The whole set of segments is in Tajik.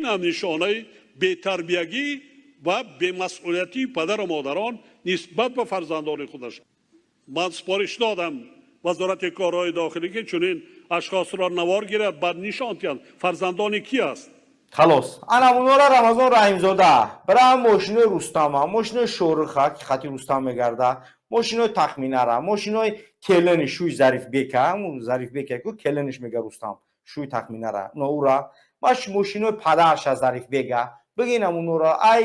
Ин ҳам нишонаи бетарбиягӣ ва бемасъулиятии падару модарон нисбат ба фарзандони худаш. Ман супориш додам Вазорати корҳои дохилӣ, ки чунин ашхосро навор гирад, баъд нишон диҳанд, фарзандони ки аст. Халос, ана унора Рамазон Раҳимзода бира, мошинои Рустама, мошинои Шоруха, ки хати Рустам мегарда, мошинои Тахминара, мошинои келини шӯй Зарифбека, Зарифбека ку келиниш мега Рустам, шӯй Тахминара, ноура маш, мошинои падарша Зарифбега бигинам унора, ай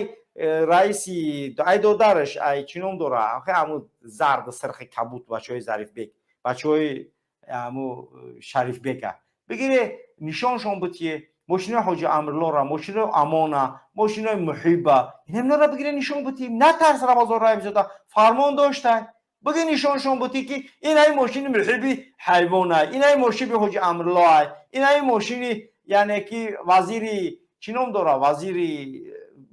раиси, ай додараш, ай чӣ ном дора, ҳаму зард, сирхи, кабут, бачаҳои Зарифбек, бачаҳои ҳаму Шарифбека бигире, нишоншон бутие. Мошинои Ҳоҷи Амрлора, мошинои Амона, мошинои Муҳиба, инамнора бигире, нишон бутӣ. Натарс, Рамазон Раҳимзода, фармон дошта, биги, нишоншон бутӣ, ки инаи мошини Муҳиби ҳайвонай, инаи мошини Ҳоҷи Амрлоай, инаи мошини, яъне ки вазири чӣ ном дора, вазири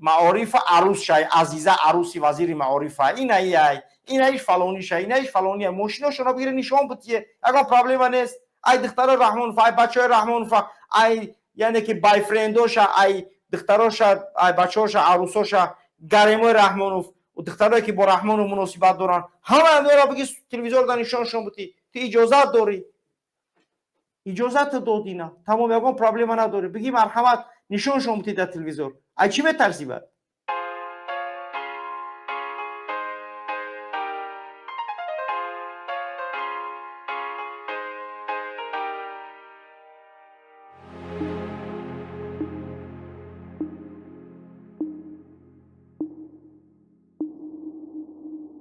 маорифа, арӯсшай, Азиза, арӯси вазири маорифа, инаиай, инаиш фалонишай, инаиш фалония. Мошиношонро бигире, нишон бутие, ягон проблема нест. Ай духтарои Раҳмонова, ай бачаҳои Раҳмонова, ай, яъне ки бойфрендоша, ай духтароша, ай бачаҳоша, арӯсоша, гаремои Раҳмонов, духтарое ки бо Раҳмонов муносибат доранд, ҳама амёро биги, телевизор да нишоншон бутӣ. Ту иҷозат дорӣ, иҷозат додина, тамом, ягон проблема надорӣ. Биги, марҳамат, нишоншон бутӣ дар телевизор. Ай чӣ метарсӣ бад?